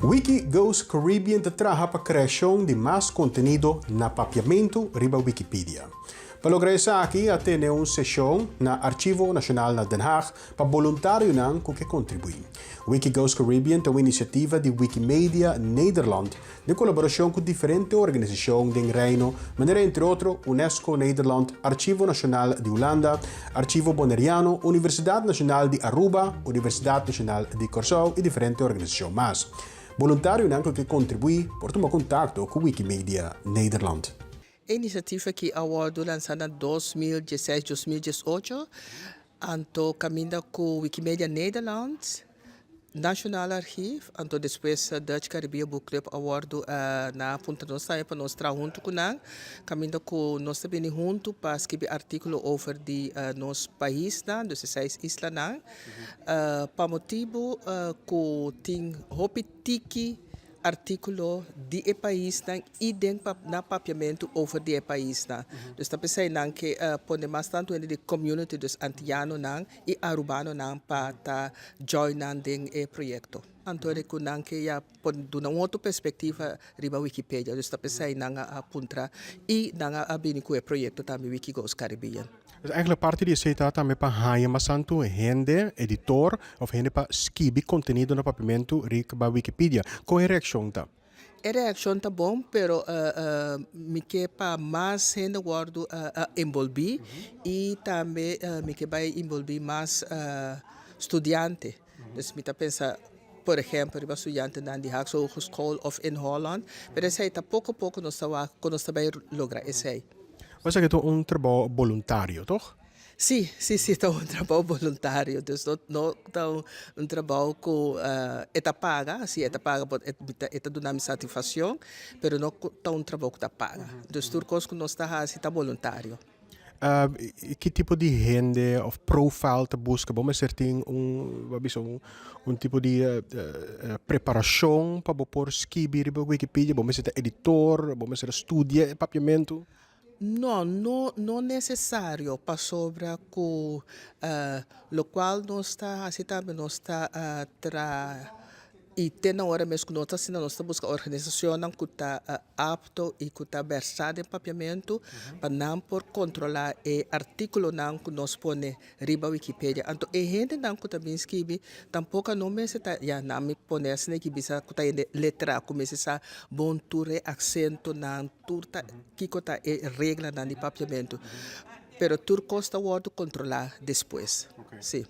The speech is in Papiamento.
Wiki Goes Caribbean ta traha pa kreashon di mas kontenido na papiamentu riba Wikipedia. Pa logra esaki a tene un seshon na Archivo Nashonal na Den Haag pa boluntarionan ku ke kontribuí. Wiki Goes Caribbean ta un inisiativa di Wikimedia Nederland den kolaborashon ku diferente organisashon den Reino, manera entre otro Unesco Nederland, Archivo Nashonal di Hulanda, Archivo Boneriano, Universidat Nashonal di Aruba, Universidat Nashonal di Kòrsou i diferente organisashon mas. Boluntarionan ku ke kontribuí por tuma kontakto ku Wikimedia Nederland. E inisiativa aki a wòrdu lansá na 2016, 2018, anto kaminda ku Wikimedia Nederland, Nationaal Archief, anto despues Dutch Caribbean Book Club a wòrdu nan a puntra nos tambe pa nos traha huntu ku nan, kaminda ku nos ta bini huntu pa skibi artíkulo over di nos paisnan, dus e seis islanan, pa motibu ku tin hopi tiki artíkulo di e paisnan i den na papiamentu over di e paisnan. Dus ta p'esei nan ke pone mas tantu hende di community, dus antianonan i arubanonan pa ta join nan den e proyekto. Anto e ku nan ke ya por duna un otro perspektiva riba Wikipedia. Dus ta p'esei nan a puntra i nan a bini ku e proyekto tambe Wikigoes Caribbean. Dus eigenlijk parti di esei ta tambe pa haña mas tantu hende, editor, of hende pa skibi kontenido na papiamentu riba Wikipedia. Kon e reakshon ta? E reakshon ta bon, pero mi ke pa mas hende wòrdu enbolbí i tambe mi ke bai enbolbí mas studiante. Dus mi ta pensa por ehèmpel riba studiantenan di Haagse Hogeschool òf in Holland, pero esei ta poko poko nos ta wak ku nos ta bai logra esei. Bo sa ke ta un trabou boluntario, tòg? Sí, sí, sí, ta un trabou boluntario. Dus no, no ta un trabou ku e ta paga, sí e ta paga por e ta duna mi satisfakshon, pero no ta un trabou ku ta paga. Dus tur kos ku nos ta hasi ta boluntario. Ki tipo di hende òf profile ta buska? Bo mester tin un, bo a bisa un, un tipo di preparashon pa bo por skibi riba Wikipedia? Bo mester ta editor? Bo mester a studia e papiamentu? No, no, no necesario pasobra cu locual nos ta haci tambe nos ta tra y te na ora mes cu nos ta asina nos ta busca organisacionnan cu ta apto y cu ta versa den papiamento pa nan por controla e articulonan cu nos pone riba Wikipedia. Anto e hendenan ku ta bin skibi tampoco a no mester ta, ya nan mi pone asina ki bisa ku ta hende letra ku mester sa bon tur e aksentonan, tur ta kiko ta e reglanan di papiamentu. Pero tur kos ta wòrdu kontrolá despues, si.